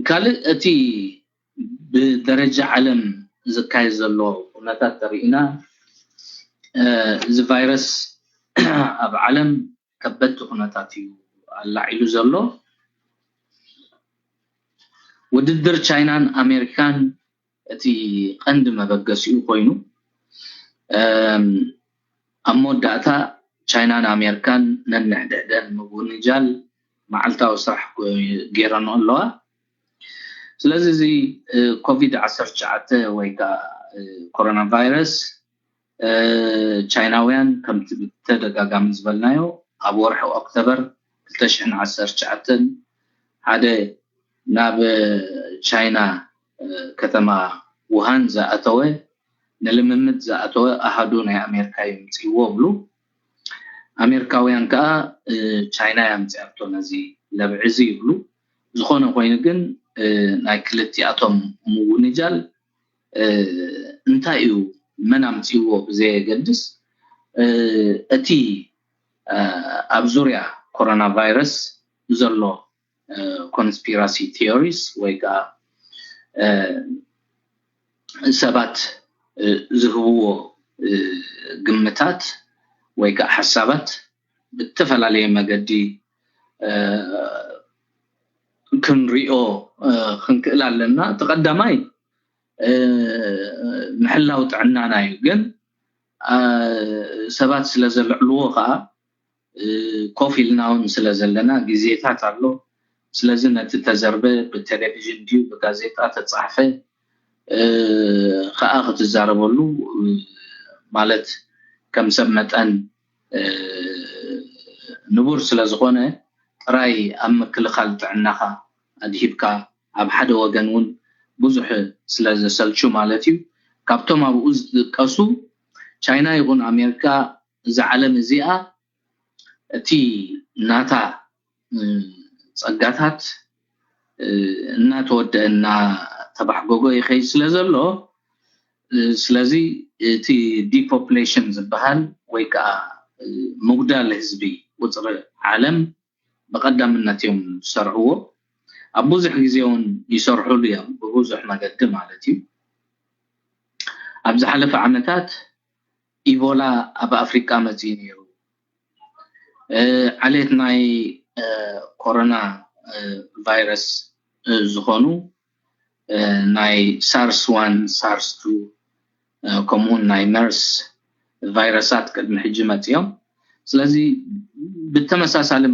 ካልእ እቲ ብደረጃ ዓለም ዝካየድ ዘሎ ኩነታት ተሪእና፣ እዚ ቫይረስ ኣብ ዓለም ከበድቲ ኩነታት እዩ ኣላዒሉ ዘሎ። ውድድር ቻይናን ኣሜሪካን እቲ ቀንዲ መበገሲኡ ኮይኑ፣ ኣብ መወዳእታ ቻይናን ኣሜሪካን ነንሕድሕደን ምውንጃል መዓልታዊ ስራሕ ገይረን ኣለዋ። ስለዚ እዚ ኮቪድ ዓሰርተ ትሽዓተ ወይ ከዓ ኮሮና ቫይረስ፣ ቻይናውያን ከምቲ ብተደጋጋሚ ዝበልናዮ፣ ኣብ ወርሒ ኦክቶበር ክልተ ሽሕን ዓሰርተ ትሽዓተን ሓደ ናብ ቻይና ከተማ ውሃን ዝኣተወ፣ ንልምምድ ዝኣተወ ኣሃዱ ናይ ኣሜሪካ ይምፅእዎ ብሉ። ኣሜሪካውያን ከዓ ቻይና ያምፅኣቶ ነዚ ለብዒ እዚ ይብሉ። ዝኾነ ኮይኑ ግን ናይ ክልቲኣቶም ምውንጃል እንታይ እዩ፣ መን ኣምፅእዎ ብዘየገድስ፣ እቲ ኣብ ዙርያ ኮሮና ቫይረስ ዘሎ ኮንስፒራሲ ቲዮሪስ ወይ ከዓ ሰባት ዝህብዎ ግምታት ወይ ከዓ ሓሳባት ብተፈላለየ መገዲ ክንሪኦ ክንክእል ኣለና። እቲ ቀዳማይ ምሕላው ጥዕናና እዩ። ግን ሰባት ስለ ዘልዕልዎ ከዓ ኮፍ ኢልና እውን ስለ ዘለና ግዜታት ኣሎ። ስለዚ ነቲ ተዘርበ ብቴሌቪዥን ድዩ ብጋዜጣ ተፃሕፈ ከዓ ክትዛረበሉ ማለት ከም ሰብ መጠን ንቡር ስለ ዝኾነ ጥራይ ኣብ ምክልኻል ጥዕናኻ ኣድሂብካ ኣብ ሓደ ወገን እውን ብዙሕ ስለ ዘሰልቹ ማለት እዩ። ካብቶም ኣብኡ ዝጥቀሱ ቻይና ይኹን ኣሜሪካ እዛ ዓለም እዚኣ እቲ ናታ ጸጋታት እናተወደአ እናተባሕጎጎ ይኸይድ ስለ ዘሎ፣ ስለዚ እቲ ዲፖፕሌሽን ዝበሃል ወይ ከዓ ምጉዳል ህዝቢ ቁፅሪ ዓለም ብቐዳምነት እዮም ዝሰርዕዎ። ኣብ ብዙሕ ግዜ እውን ይሰርሑሉ እዮም ብብዙሕ መገዲ ማለት እዩ። ኣብ ዝሓለፈ ዓመታት ኢቦላ ኣብ ኣፍሪቃ መፅኡ ነይሩ። ዓሌት ናይ ኮሮና ቫይረስ ዝኾኑ ናይ ሳርስ ዋን፣ ሳርስ ቱ ከምኡውን ናይ መርስ ቫይረሳት ቅድሚ ሕጂ መፅኦም። ስለዚ ብተመሳሳሊ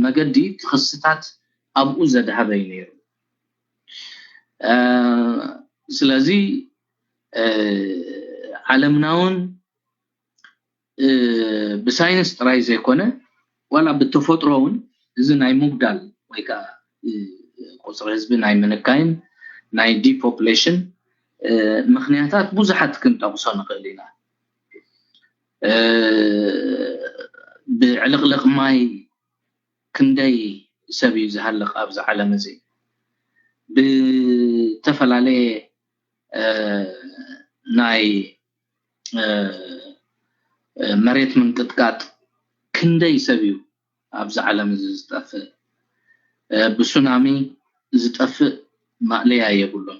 መገዲ ክስታት ኣብኡ ዘድሃበ እዩ ነይሩ። ስለዚ ዓለምና እውን ብሳይንስ ጥራይ ዘይኮነ ዋላ ብተፈጥሮ እውን እዚ ናይ ምጉዳል ወይ ከዓ ቁፅሪ ህዝቢ ናይ ምንካይን ናይ ዲፖፕሌሽን ምክንያታት ብዙሓት ክንጠቕሶ ንኽእል ኢና። ብዕልቕልቕ ማይ ክንደይ ሰብ እዩ ዝሃልቕ ኣብዚ ዓለም እዚ? ብተፈላለየ ናይ መሬት ምንቅጥቃጥ ክንደይ ሰብ እዩ ኣብዚ ዓለም እዚ ዝጠፍእ? ብሱናሚ ዝጠፍእ ማእለያ የብሉን።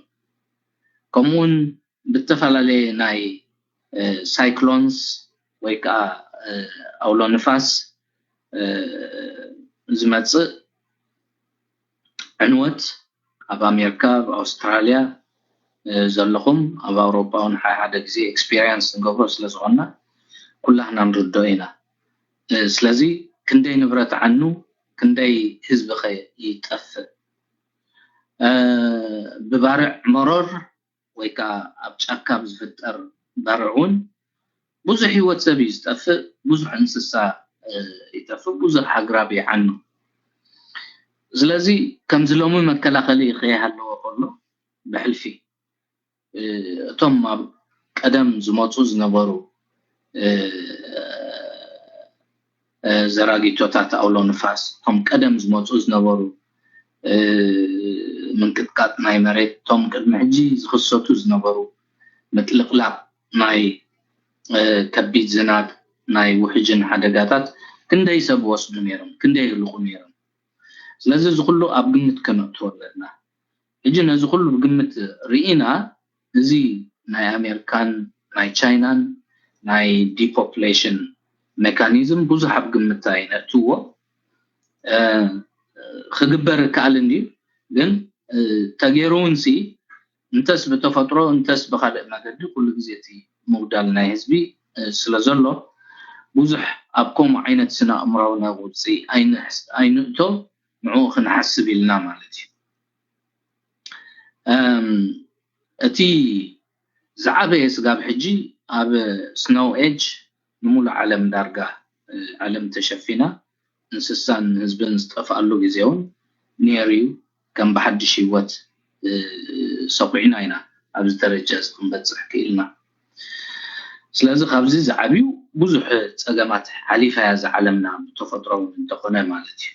ከምኡውን ብተፈላለየ ናይ ሳይክሎንስ ወይ ከዓ ኣውሎ ንፋስ ዝመፅእ ዕንወት ኣብ ኣሜሪካ፣ ኣብ ኣውስትራሊያ ዘለኹም፣ ኣብ ኣውሮፓ እውን ሓደ ሓደ ግዜ ኤክስፔሪንስ ንገብሮ ስለ ዝኾንና ኩላህና ንርድኦ ኢና። ስለዚ ክንደይ ንብረት ዓኑ፣ ክንደይ ህዝቢ ኸ ይጠፍእ? ብባርዕ መሮር ወይ ከዓ ኣብ ጫካ ብዝፍጠር ባርዕ እውን ብዙሕ ህይወት ሰብ እዩ ዝጠፍእ፣ ብዙሕ እንስሳ ይጠፍእ፣ ብዙሕ ኣግራብ ይዓኑ። ስለዚ ከምዚ ሎሚ መከላኸሊ ከይሃለዎ ከሎ ብሕልፊ እቶም ኣብ ቀደም ዝመፁ ዝነበሩ ዘራጊቶታት ኣውሎ ንፋስ፣ እቶም ቀደም ዝመፁ ዝነበሩ ምንቅጥቃጥ ናይ መሬት፣ እቶም ቅድሚ ሕጂ ዝኽሰቱ ዝነበሩ ምጥልቕላቕ ናይ ከቢድ ዝናብ፣ ናይ ውሕጅን ሓደጋታት ክንደይ ሰብ ወስዱ ነይሮም፣ ክንደይ ህልቑ ነይሮም። ስለዚ እዚ ኩሉ ኣብ ግምት ከነእትዎ ኣለና። ሕጂ ነዚ ኩሉ ብግምት ርኢና፣ እዚ ናይ ኣሜሪካን ናይ ቻይናን ናይ ዲፖፕሌሽን ሜካኒዝም ብዙሕ ኣብ ግምት ኣይነእትዎ። ክግበር ይከኣል እንድዩ፣ ግን ተገይሩ እውን ሲ እንተስ ብተፈጥሮ እንተስ ብካልእ መገዲ ኩሉ ግዜ እቲ ምጉዳል ናይ ህዝቢ ስለ ዘሎ፣ ብዙሕ ኣብ ከምኡ ዓይነት ስነ ኣእምራዊ ነውፂ ኣይንእቶ፣ ንዕኡ ክንሓስብ ኢልና ማለት እዩ። እቲ ዝዓበየ ስጋብ ሕጂ ኣብ ስኖው ኤጅ ንሙሉእ ዓለም ዳርጋ ዓለም ተሸፊና እንስሳን ህዝብን ዝጠፍኣሉ ግዜ እውን ነይሩ እዩ። ከም ብሓድሽ ህይወት ሰኩዕና ኢና ኣብዚ ደረጃ እዚ ክንበፅሕ ክኢልና። ስለዚ ካብዚ ዝዓብዩ ብዙሕ ፀገማት ሓሊፋ እያ እዛ ዓለምና፣ ብተፈጥሮ እውን እንተኾነ ማለት እዩ።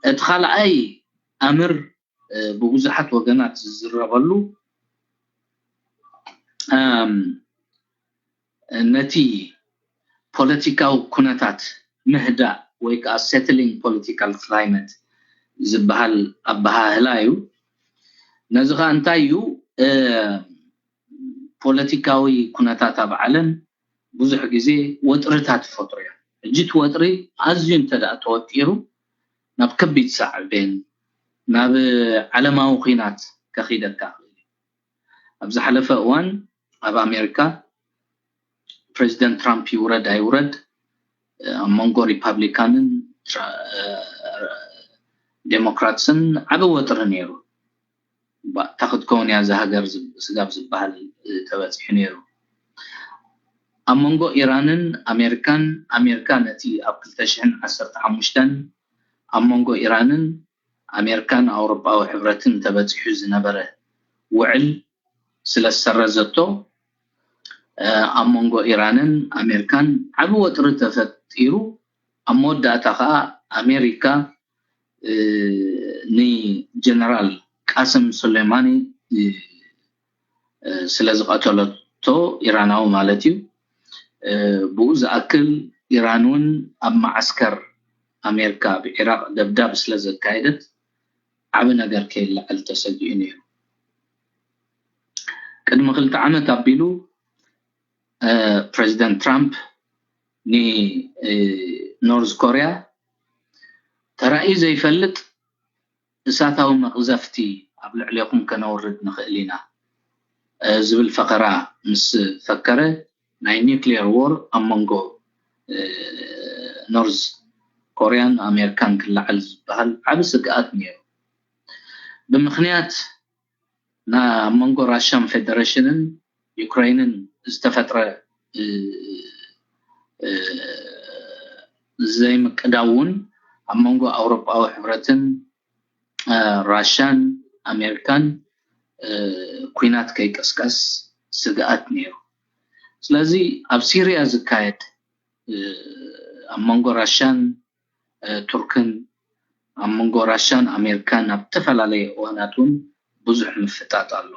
እቲ ካልኣይ ኣምር ብብዙሓት ወገናት ዝዝረበሉ ነቲ ፖለቲካዊ ኩነታት ምህዳእ ወይ ከዓ settling political climate ዝበሃል ኣበሃህላ እዩ። ነዚ ከዓ እንታይ እዩ? ፖለቲካዊ ኩነታት ኣብ ዓለም ብዙሕ ግዜ ወጥርታት ይፈጥሩ እዮም። ሕጂ እቲ ወጥሪ ኣዝዩ እንተ ደኣ ተወጢሩ ናብ ከቢድ ሳዕቤን፣ ናብ ዓለማዊ ኲናት ከኺደካ ይኽእል እዩ። ኣብ ዝሓለፈ እዋን ኣብ ኣሜሪካ ፕሬዚደንት ትራምፕ ይውረድ ኣይውረድ ኣብ መንጎ ሪፓብሊካንን ዴሞክራትስን ዓቢ ወጥሪ ነይሩ። እታ ክትከውን እያ እዛ ሃገር ስጋብ ዝበሃል ተበፂሑ ነይሩ። ኣብ መንጎ ኢራንን ኣሜሪካን፣ ኣሜሪካ ነቲ ኣብ ክልተ ሽሕን ዓሰርተ ሓሙሽተን ኣብ መንጎ ኢራንን ኣሜሪካን ኣውሮጳዊ ሕብረትን ተበፂሑ ዝነበረ ውዕል ስለ ዝሰረዘቶ፣ ኣብ መንጎ ኢራንን ኣሜሪካን ዓቢ ወጥሪ ተፈጢሩ። ኣብ መወዳእታ ከዓ ኣሜሪካ ንጀነራል ቃስም ሱሌማኒ ስለ ዝቐተለቶ፣ ኢራናዊ ማለት እዩ፣ ብኡ ዝኣክል ኢራን እውን ኣብ መዓስከር ኣሜሪካ ኣብ ዒራቕ ደብዳብ ስለ ዘካየደት ዓቢ ነገር ከይለዓል ተሰጊኡ ነይሩ። ቅድሚ ክልተ ዓመት ኣቢሉ ፕሬዚደንት ትራምፕ ንኖርዝ ኮርያ ተራእዩ ዘይፈልጥ እሳታዊ መቕዘፍቲ ኣብ ልዕሌኹም ከነውርድ ንኽእል ኢና ዝብል ፈኸራ ምስ ፈከረ፣ ናይ ኒክሌር ዎር ኣብ መንጎ ኖርዝ ኮርያን ኣሜሪካን ክለዓል ዝበሃል ዓቢ ስግኣት ነይሩ። ብምኽንያት ኣብ መንጎ ራሽያን ፌደሬሽንን ዩክሬንን ዝተፈጥረ ዘይምቅዳው እውን ኣብ መንጎ ኣውሮጳዊ ሕብረትን ራሽያን ኣሜሪካን ኲናት ከይቀስቀስ ስግኣት ነይሩ። ስለዚ ኣብ ሲርያ ዝካየድ ኣብ መንጎ ራሽያን ቱርክን ኣብ መንጎ ራሽያን ኣሜሪካን ኣብ ዝተፈላለየ እዋናት እውን ብዙሕ ምፍጣጥ ኣሎ።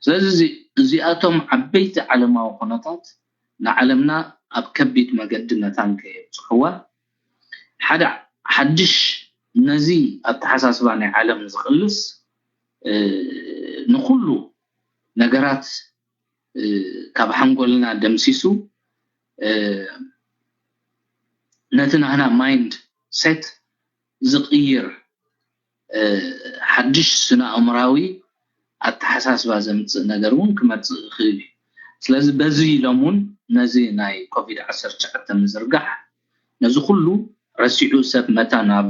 ስለዚ እዚኣቶም ዓበይቲ ዓለማዊ ኩነታት ንዓለምና ኣብ ከቢድ መገዲ መታን ከየብፅሕዋ፣ ሓደ ሓድሽ ነዚ ኣተሓሳስባ ናይ ዓለም ዝቕልስ ንኩሉ ነገራት ካብ ሓንጎልና ደምሲሱ ነቲ ናህና ማይንድ ሴት ዝቕይር ሓድሽ ስነ ኣእምራዊ ኣተሓሳስባ ዘምፅእ ነገር እውን ክመፅእ ይኽእል እዩ። ስለዚ በዚ ኢሎም እውን ነዚ ናይ ኮቪድ ዓሰርተ ትሽዓተ ምዝርጋሕ ነዚ ኩሉ ረሲዑ ሰብ መታን ኣብ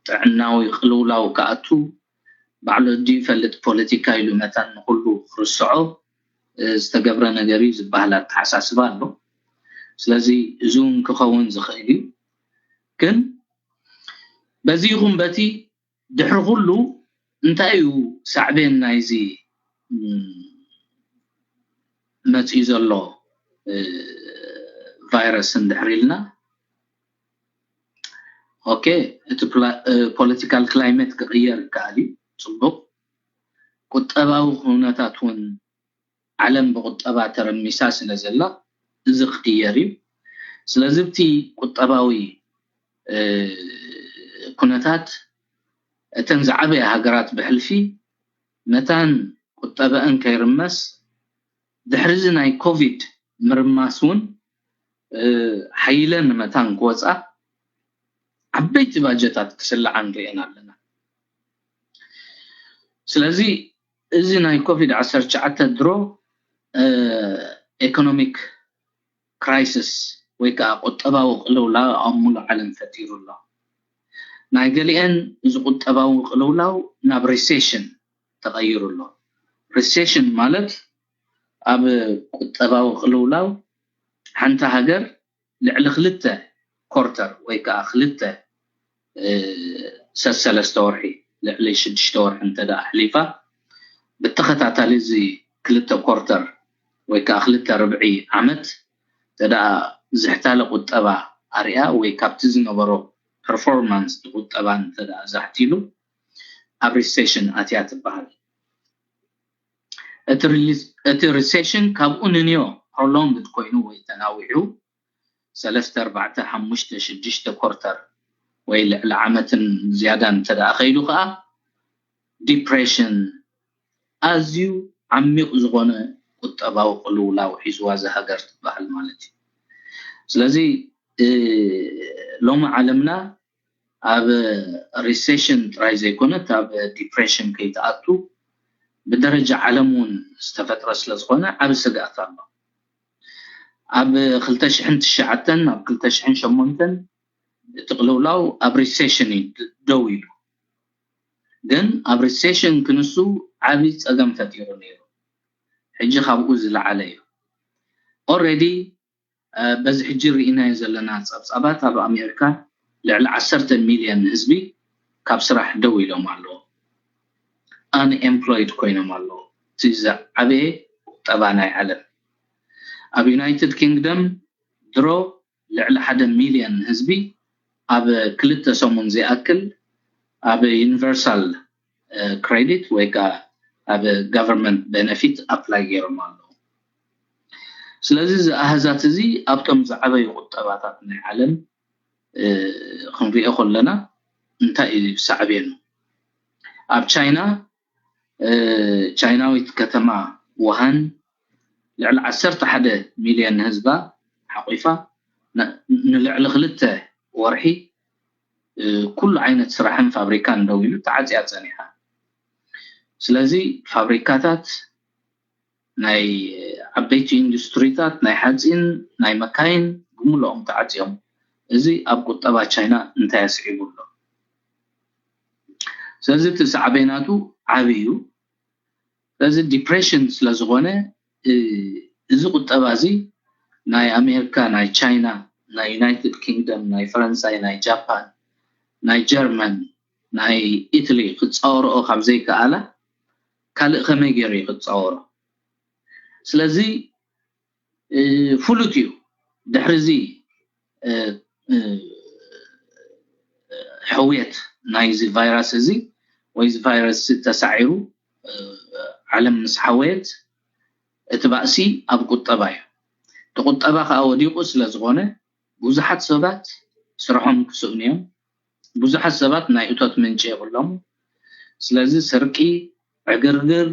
ጥዕናዊ ቅልውላው ክኣቱ ባዕሉ ወዲ ይፈልጥ ፖለቲካ ኢሉ መታን ንኩሉ ክርስዖ ዝተገብረ ነገር እዩ ዝበሃል ኣተሓሳስባ ኣሎ። ስለዚ እዚ እውን ክኸውን ዝኽእል እዩ። ግን በዚ ይኹን በቲ ድሕሪ ኩሉ እንታይ እዩ ሳዕቤን ናይዚ መፂኡ ዘሎ ቫይረስ እንድሕር ኢልና፣ ኦኬ፣ እቲ ፖለቲካል ክላይመት ክቕየር ይከኣል እዩ፣ ፅቡቕ። ቁጠባዊ ኩነታት እውን ዓለም ብቁጠባ ተረሚሳ ስለ ዘላ እዚ ክቕየር እዩ። ስለዚ እቲ ቁጠባዊ ኩነታት እተን ዝዓበያ ሃገራት ብሕልፊ መታን ቁጠበአን ከይርመስ ድሕሪዚ ናይ ኮቪድ ምርማስ እውን ሓይለን መታን ክወፃ ዓበይቲ ባጀታት ክስልዓ ንሪኤን ኣለና። ስለዚ እዚ ናይ ኮቪድ ዓሰርተ ትሽዓተ ድሮ economic crisis ወይ ከዓ ቁጠባዊ ቅልውላው ኣብ ሙሉእ ዓለም ፈጢሩ ኣሎ። ናይ ገሊአን እዚ ቁጠባዊ ቅልውላው ናብ recession ተቐይሩ ኣሎ። Recession ማለት ኣብ ቁጠባዊ ቅልውላው ሓንቲ ሃገር ልዕሊ ክልተ quarter ወይ ከዓ ክልተ ሰሰለስተ ወርሒ ልዕሊ ሽዱሽተ ወርሒ እንተ ደኣ ኣሕሊፋ ብተኸታታሊ እዚ ክልተ quarter ወይ ከዓ ክልተ ርብዒ ዓመት እንተ ደኣ ዝሕታለ ቁጠባ ኣርያ ወይ ካብቲ ዝነበሮ performance ቁጠባ እንተ ደኣ ዛሕቲሉ ኣብ recession ኣትያ ትበሃል። እቲ recession ካብኡ ንንዮ prolonged ኮይኑ ወይ ተናዊሑ ሰለስተ ኣርባዕተ ሓሙሽተ ሽዱሽተ quarter ወይ ልዕሊ ዓመትን ዝያዳን እንተ ደኣ ከይዱ ከዓ depression ኣዝዩ ዓሚቕ ዝኾነ ቁጠባዊ ቅልውላው ሒዝዋ እዛ ሃገር ትበሃል ማለት እዩ። ስለዚ ሎሚ ዓለምና ኣብ recession ጥራይ ዘይኮነት ኣብ depression ከይትኣቱ ብደረጃ ዓለም እውን ዝተፈጥረ ስለ ዝኾነ ዓቢ ስግኣት ኣሎ። ኣብ ክልተ ሽሕን ትሽዓተን ኣብ ክልተ ሽሕን ሸሞንተን እቲ ቅልውላው ኣብ recession እዩ ደው ኢሉ። ግን ኣብ recession ክንሱ ዓቢ ጸገም ፈጢሩ ነይሩ። ሕጂ ካብኡ ዝለዓለ እዩ። Already በዚ ሕጂ ርኢናዮ ዘለና ጸብጻባት ኣብ ኣሜሪካ ልዕሊ ዓሰርተ ሚልዮን ህዝቢ ካብ ስራሕ ደው ኢሎም ኣለዉ። Unemployed ኮይኖም ኣለዉ። እቲ ዝዓበየ ቁጠባ ናይ ዓለም። ኣብ United Kingdom ድሮ ልዕሊ ሓደ ሚልዮን ህዝቢ ኣብ ክልተ ሰሙን ዝኣክል ኣብ universal credit ወይ ከዓ ኣብ government benefit apply ገይሮም ኣለዉ። ስለዚ እዚ ኣሃዛት እዚ ኣብቶም ዝዓበዩ ቁጠባታት ናይ ዓለም ክንሪኦ ከለና እንታይ እዩ ሳዕቤኑ? ኣብ ቻይና ቻይናዊት ከተማ ውሃን ልዕሊ ዓሰርተ ሓደ ሚልዮን ህዝባ ሓቂፋ ንልዕሊ ክልተ ወርሒ ኩሉ ዓይነት ስራሕን ፋብሪካን ደው ኢሉ ተዓፅያ ፀኒሓ። ስለዚ ፋብሪካታት ናይ ዓበይቲ ኢንዱስትሪታት ናይ ሓፂን ናይ መካይን ብምልኦም ተዓፅዮም። እዚ ኣብ ቁጠባ ቻይና እንታይ ኣስዒቡ ኣሎ? ስለዚ እቲ ሳዕቤናቱ ዓብዩ። ስለዚ depression ስለዝኾነ እዚ ቁጠባ እዚ ናይ ኣሜሪካ ናይ ቻይና ናይ United Kingdom ናይ ፈረንሳይ ናይ ጃፓን ናይ ጀርመን ናይ ኢትሊ ክፃወርኦ ካብ ዘይከኣላ ካልእ ከመይ ገይሩ እዩ ክፃወሮ? ስለዚ ፍሉጥ እዩ። ድሕሪ እዚ ሕውየት ናይዚ ቫይረስ እዚ ወይ እዚ ቫይረስ ተሳዒሩ ዓለም ምስ ሓወየት እቲ ባእሲ ኣብ ቁጠባ እዩ። እቲ ቁጠባ ከዓ ወዲቑ ስለ ዝኾነ ብዙሓት ሰባት ስርሖም ክስእኑ እዮም። ብዙሓት ሰባት ናይ እቶት ምንጪ የብሎም። ስለዚ ስርቂ፣ ዕግርግር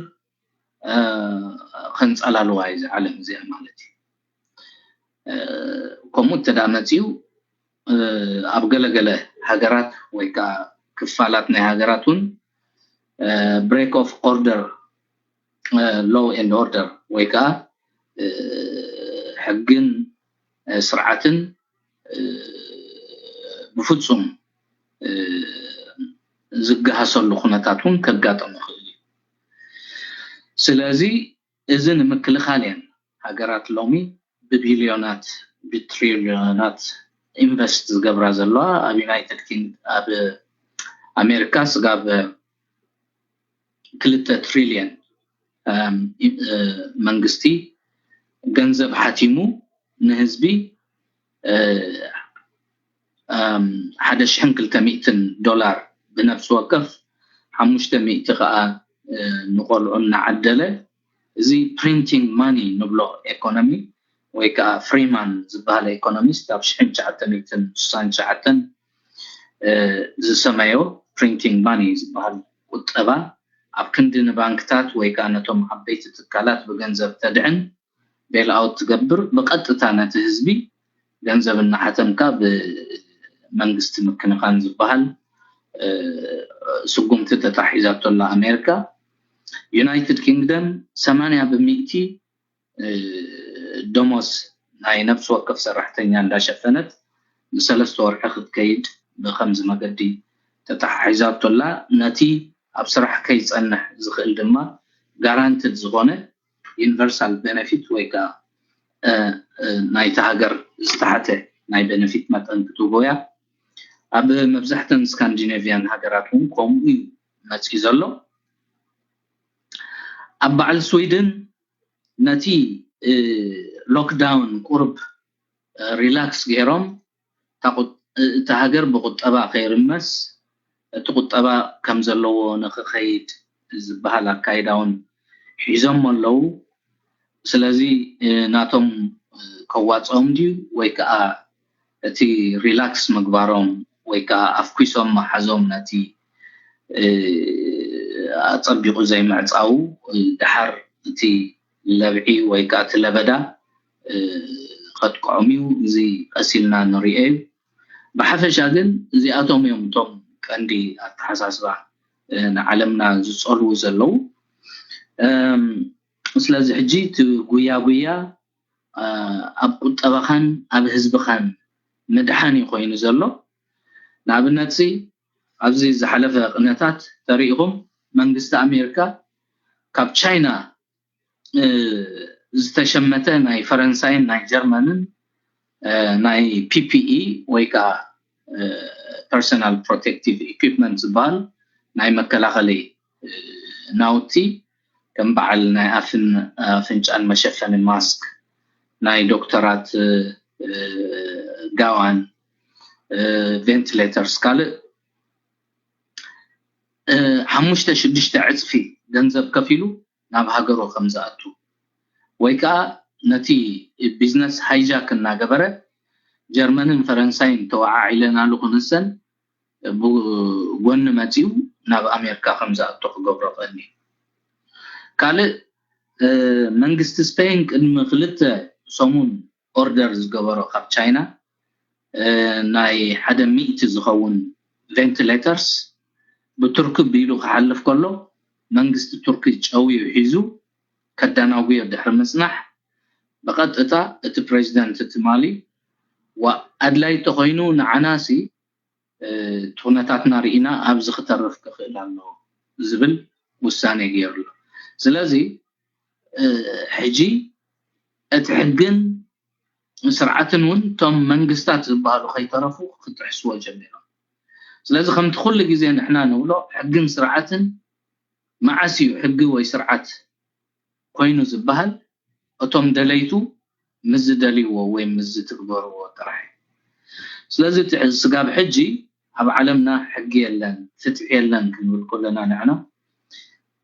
ከንፀላልዋ እዩ እዚ ዓለም እዚኣ ማለት እዩ። ከምኡ እንተ ደኣ መፂኡ ኣብ ገለገለ ሃገራት ወይ ከዓ ክፋላት ናይ ሃገራት እውን break of order law and order ወይ ከዓ ሕግን ስርዓትን ብፍፁም ዝገሃሰሉ ኩነታት እውን ከጋጠም ይኽእል እዩ። ስለዚ እዚ ንምክልኻል እየን ሃገራት ሎሚ ብቢልዮናት ብትሪልዮናት ኢንቨስት ዝገብራ ዘለዋ። ኣብ ዩናይትድ ኪንግ ኣብ ኣሜሪካ ስጋብ ክልተ ትሪልዮን መንግስቲ ገንዘብ ሓቲሙ ንህዝቢ ሓደ ሽሕን ክልተ ሚእትን ዶላር ብነፍሲ ወከፍ ሓሙሽተ ሚእቲ ከዓ ንቆልዑ እናዓደለ እዚ ፕሪንቲንግ ማኒ ንብሎ ኤኮኖሚ ወይ ከዓ ፍሪማን ዝበሃል ኤኮኖሚስት ኣብ ሽሕን ትሽዓተ ሚእትን ስሳን ትሽዓተን ዝሰመዮ printing money ዝበሃል ቁጠባ ኣብ ክንዲ ንባንክታት ወይ ከዓ ነቶም ዓበይቲ ትካላት ብገንዘብ ተድዕን ቤልኣውት ትገብር፣ ብቐጥታ ነቲ ህዝቢ ገንዘብ እናሓተምካ ብመንግስቲ ምክንኻን ዝበሃል ስጉምቲ ተታሒዛቶላ ኣሜሪካ። ዩናይትድ ኪንግደም ሰማንያ ብሚእቲ ደሞዝ ናይ ነፍሲ ወከፍ ሰራሕተኛ እንዳሸፈነት ንሰለስተ ወርሒ ክትከይድ ብከምዚ መገዲ ተታሓሒዛቶላ። ነቲ ኣብ ስራሕ ከይፀንሕ ዝኽእል ድማ ጋራንትድ ዝኾነ ዩኒቨርሳል ቤነፊት ወይ ከዓ ናይቲ ሃገር ዝተሓተ ናይ ቤነፊት መጠን ክትህቦ እያ። ኣብ መብዛሕተን ስካንዲኔቪያን ሃገራት እውን ከምኡ እዩ መፅኡ ዘሎ። ኣብ በዓል ስዊድን ነቲ ሎክዳውን ቁርብ ሪላክስ ገይሮም እታ ሃገር ብቁጠባ ከይርመስ እቲ ቁጠባ ከም ዘለዎ ንክኸይድ ዝበሃል ኣካይዳ እውን ሒዞም ኣለዉ። ስለዚ ናቶም ከዋፅኦም ድዩ ወይ ከዓ እቲ ሪላክስ ምግባሮም ወይ ከዓ ኣፍኲሶም ምሓዞም ነቲ ኣፀቢቑ ዘይምዕፃዉ ድሓር እቲ ለብዒ ወይ ከዓ እቲ ለበዳ ከጥቅዖም እዩ። እዚ ቀስ ኢልና ንሪኦ እዩ። ብሓፈሻ ግን እዚኣቶም እዮም እቶም ቀንዲ ኣተሓሳስባ ንዓለምና ዝፀልዉ ዘለዉ። ስለዚ ሕጂ እቲ ጉያ ጉያ ኣብ ቁጠባኻን ኣብ ህዝብኻን ምድሓን እዩ ኮይኑ ዘሎ። ንኣብነት ሲ ኣብዚ ዝሓለፈ ቅነታት ተሪኢኹም መንግስቲ ኣሜሪካ ካብ ቻይና ዝተሸመተ ናይ ፈረንሳይን ናይ ጀርመንን ናይ ፒፒኢ ወይ ከዓ ፐርሶናል ፕሮቴክቲቭ ኢኩፕመንት ዝበሃል ናይ መከላኸሊ ናውቲ ከም በዓል ናይ ኣፍን ኣፍንጫን መሸፈኒ ማስክ፣ ናይ ዶክተራት ጋዋን፣ ቬንቲሌተርስ ካልእ ሓሙሽተ ሽዱሽተ ዕፅፊ ገንዘብ ከፊሉ ናብ ሃገሩ ከም ዝኣቱ ወይ ከዓ ነቲ ቢዝነስ ሃይጃክ እናገበረ ጀርመንን ፈረንሳይን ተወዓዒለናሉ ክንሰን ብጎኒ መፂኡ ናብ ኣሜሪካ ከም ዝኣቱ ክገብሮ ቀኒ። ካልእ መንግስቲ ስፔን ቅድሚ ክልተ ሰሙን ኦርደር ዝገበሮ ካብ ቻይና ናይ ሓደ ሚእቲ ዝኸውን ቬንቲሌተርስ ብቱርኪ ቢሉ ክሓልፍ ከሎ መንግስቲ ቱርኪ ጨውዩ ሒዙ ከዳናጉዮ ድሕሪ ምፅናሕ ብቐጥታ እቲ ፕሬዚደንት ትማሊ ኣድላይ ተኮይኑ ንዓናሲ ኩነታትና ርኢና ኣብዚ ክተርፍ ክኽእል ኣለዎ ዝብል ውሳኔ ገይሩ ኣሎ። ስለዚ ሕጂ እቲ ሕግን ስርዓትን እውን እቶም መንግስታት ዝበሃሉ ከይተረፉ ክጥሕስዎ ጀሚሮም። ስለዚ ከምቲ ኩሉ ግዜ ንሕና ንብሎ ሕግን ስርዓትን መዓስ እዩ ሕጊ ወይ ስርዓት ኮይኑ ዝበሃል እቶም ደለይቱ ምስ ዝደልይዎ ወይ ምስ ዝትግበርዎ ጥራሕ እዩ። ስለዚ እቲ ስጋብ ሕጂ ኣብ ዓለምና ሕጊ የለን፣ ፍትሒ የለን ክንብል ከለና ንሕና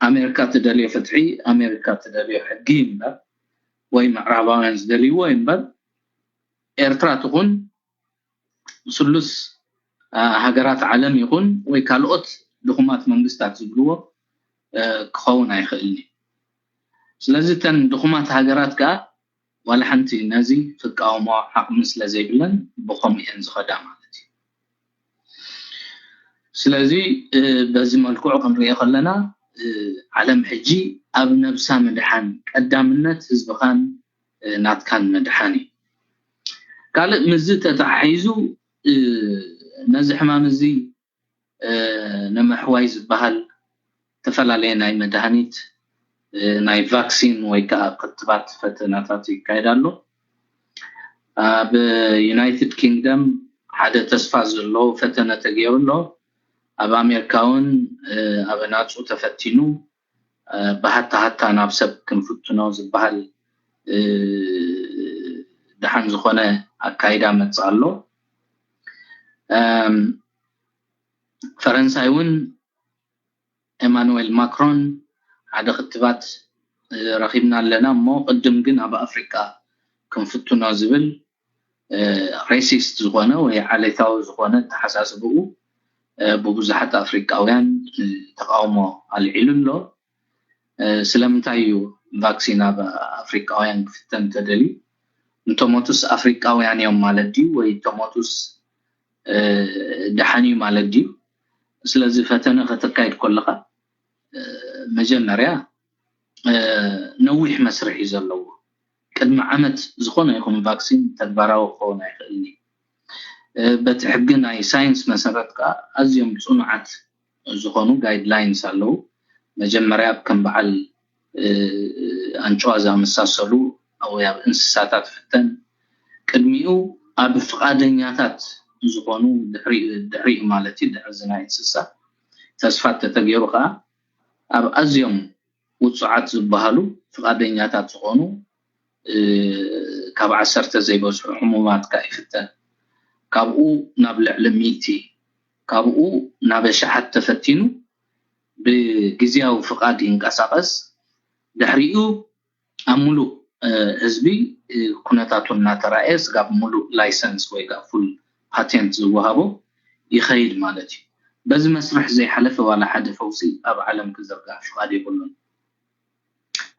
ኣሜሪካ ትደልዮ ፍትሒ፣ ኣሜሪካ ትደልዮ ሕጊ እምበር ወይ ምዕራባውያን ዝደልይዎ እምበር ኤርትራ ትኹን ስሉስ ሃገራት ዓለም ይኹን ወይ ካልኦት ድኹማት መንግስታት ዝብልዎ ክኸውን ኣይኽእልን እዩ። ስለዚ እተን ድኹማት ሃገራት ከዓ ዋላ ሓንቲ ነዚ ክቃወሞ ዓቕሚ ስለ ዘይብለን ብኸምኡ እየን ዝኸዳ ማለት እዩ። ስለዚ በዚ መልክዑ ክንሪኦ ከለና ዓለም ሕጂ ኣብ ነብሳ ምድሓን ቀዳምነት ህዝብኻን ናትካን ምድሓን እዩ። ካልእ ምስዚ ተተሓሒዙ ነዚ ሕማም እዚ ንምሕዋይ ዝበሃል ዝተፈላለየ ናይ መድሃኒት ናይ ቫክሲን ወይ ከዓ ክትባት ፈተናታት ይካየድ ኣሎ። ኣብ ዩናይትድ ኪንግደም ሓደ ተስፋ ዘለዎ ፈተነ ተገይሩ ኣሎ። ኣብ ኣሜሪካ እውን ኣብ ናፁ ተፈቲኑ ብሃታ ሃታ ናብ ሰብ ክንፍትኖ ዝበሃል ደሓን ዝኾነ ኣካይዳ መፅእ ኣሎ። ፈረንሳይ እውን ኤማኑኤል ማክሮን ሓደ ክትባት ረኺብና ኣለና እሞ ቅድም ግን ኣብ ኣፍሪቃ ክንፍትኖ ዝብል ሬሲስት ዝኾነ ወይ ዓሌታዊ ዝኾነ ብብዙሓት ኣፍሪቃውያን ተቃውሞ ኣልዒሉ ኣሎ። ስለምንታይ እዩ ቫክሲን ኣብ ኣፍሪቃውያን ክፍተን ተደልዩ? እንተሞቱስ ኣፍሪቃውያን እዮም ማለት ድዩ ወይ እንተሞቱስ ደሓን እዩ ማለት ድዩ? ስለዚ ፈተነ ከተካይድ ከለካ መጀመርያ ነዊሕ መስርሕ እዩ ዘለዎ። ቅድሚ ዓመት ዝኾነ ይኹን ቫክሲን ተግባራዊ ክኸውን ኣይኽእልን እዩ። በቲ ሕጊ ናይ ሳይንስ መሰረት ከዓ ኣዝዮም ፅኑዓት ዝኾኑ ጋይድላይንስ ኣለዉ። መጀመርያ ኣብ ከም በዓል ኣንጭዋ ዝኣመሳሰሉ ወይ ኣብ እንስሳታት ፍተን፣ ቅድሚኡ ኣብ ፍቓደኛታት ዝኾኑ ድሕሪኡ ማለት እዩ ድሕሪ እዚ ናይ እንስሳ ተስፋ ተተገይሩ ከዓ ኣብ ኣዝዮም ውፁዓት ዝበሃሉ ፍቓደኛታት ዝኾኑ ካብ ዓሰርተ ዘይበዝሑ ሕሙማት ከዓ ይፍተን። ካብኡ ናብ ልዕሊ ሚእቲ፣ ካብኡ ናብ ኣሽሓት ተፈቲኑ ብግዝያዊ ፍቓድ ይንቀሳቐስ። ድሕሪኡ ኣብ ሙሉእ ህዝቢ ኩነታቱ እናተራእየ ስጋብ ሙሉእ ላይሰንስ ወይ ከዓ ፉል ፓቴንት ዝወሃቦ ይኸይድ ማለት እዩ። በዚ መስርሕ ዘይሓለፈ ዋላ ሓደ ፈውሲ ኣብ ዓለም ክዝርጋሕ ፍቓድ የብሉን።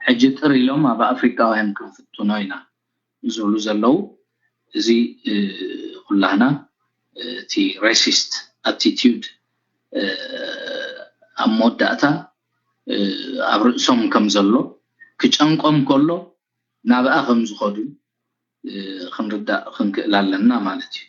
ሕጂ ጥር ኢሎም ኣብ ኣፍሪካውያን ክንፍትኖ ኢና ዝብሉ ዘለዉ፣ እዚ ኩላህና እቲ ሬሲስት ኣቲቲዩድ ኣብ መወዳእታ ኣብ ርእሶም ከም ዘሎ ክጨንቆም ከሎ ናብኣ ከም ዝኸዱ ክንርዳእ ክንክእል ኣለና ማለት እዩ።